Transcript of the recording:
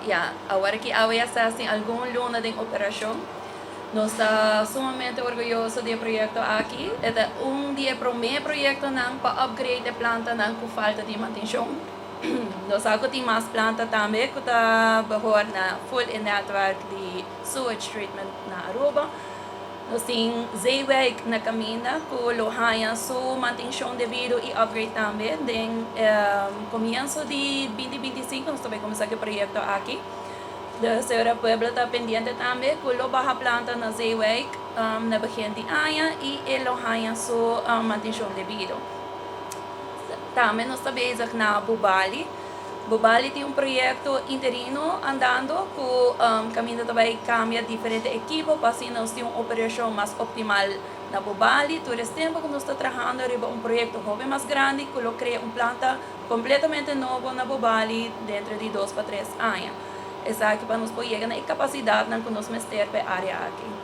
Ja, awor aki AWSS tin algun luna den operacion. Nos ta sumamente orguyoso di e proyecto aki. E ta un di e prome proyectonan pa upgrade e plantanan cu falta di mantencion. Nos sa cu tin mas planta tambe cu ta behoor na full e netwerk di sewage treatment na Aruba. Nos tin Zeewijk na caminda cu lo haya su mantencion debido y upgrade tambe den comienso di 2025. Nos ta bay cuminsa cu e proyecto aki. Dus e pueblo ta pendiente tambe cu lo baha planta na Zeewijk na begin di aña y e lo haya su mantencion debido. Tambe nos ta bezig na Bubali. Bubali tin un proyecto interino andando cu caminda ta bay cambia diferente ekipo pa asina nos tin un operacion mas optimal na Bubali. Tur e tempo cu nos ta trahando riba un proyecto hopi mas grandi cu lo crea un planta completamente nobo na Bubali dentro di 2 pa 3 aña. Esaki pa nos por yega na e capacidad cu nos mester pa e area aki.